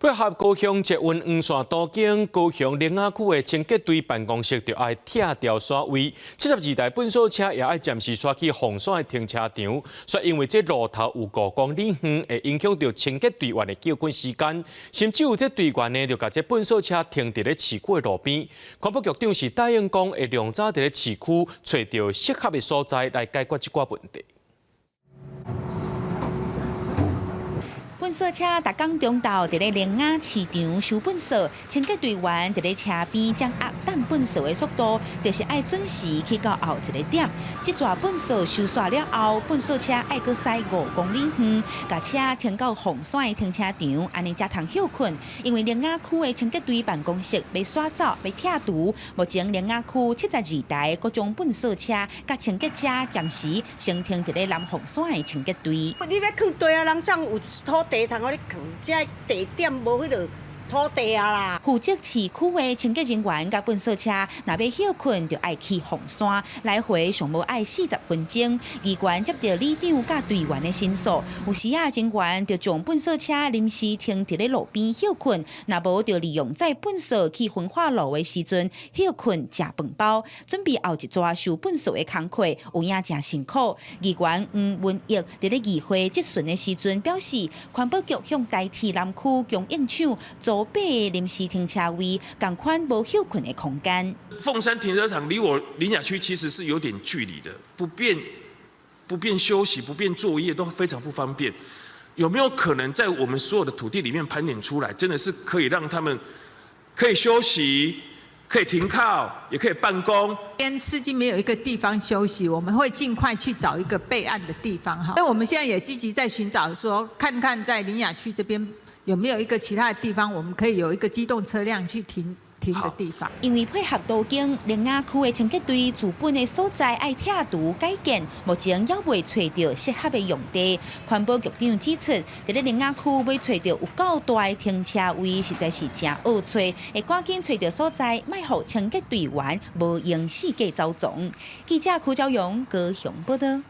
配合高雄捷運黃線都更，高雄苓雅區的清潔隊辦公室就愛拆掉徙位，72台糞掃車也愛暫時徙去鳳山的停車場。煞因為這路頭有5公里遠，會影響著清潔隊員的歇睏時間，甚至有這隊員呢，就共這糞掃車停佇咧市區的路邊。環保局長是答應講，會量早佇咧市區揣著適合的所在來解決這寡問題。糞掃車逐工中晝佇咧苓雅市場收糞掃，清潔隊員佇咧車邊掌握擲糞掃的速度，就是愛準時去到後一個點。這逝糞掃收煞了後，糞掃車愛閣駛5公里遠，共車停到鳳山的停車場，按呢才通歇睏。因為苓雅區的清潔隊辦公室欲徙走，欲拆除，目前苓雅區72台各種糞掃車佮清潔車暫時先停佇咧南鳳山的清潔隊。你欲囥地啊，人送有土地通予你囥，這地點無彼個土地啊啦。負責市區的清潔人員佮糞掃車，若欲歇睏，就愛去鳳山，來回上無愛40分鐘。議員接著里長佮隊員的申訴，有時仔人員就將糞掃車臨時停佇咧路邊歇睏，若無就利用載糞掃去焚化爐的時陣歇睏食飯包，準備後一逝收糞掃的工課，有影誠辛苦。議員黃文益佇咧議會質詢的時陣表示，環保局向台鐵南區供應廠租八個臨時停車位，仝款無歇睏的空間。鳳山停車場離我苓雅區其實是有點距離的，不便休息、不便作業都非常不方便。有沒有可能在我們所有的土地裡面盤點出來，真的是可以讓他們可以休息、可以停靠，也可以辦公？司機沒有一個地方休息，我們會盡快去找一個備案的地方哈。所以我們現在也積極在尋找，說看看在苓雅區這邊有沒有一個其他的地方，我們可以有一個機動車輛去停停的地方。因為配合都更，苓雅區的清潔隊自本的所在愛拆除改建，目前猶未揣著適合的用地。環保局長指出，佇咧苓雅區欲揣著有夠大的停車位，實在是誠僫揣，會趕緊揣著所在，莫予清潔隊員無閒四界走傱。記者柯昭勇高雄報導。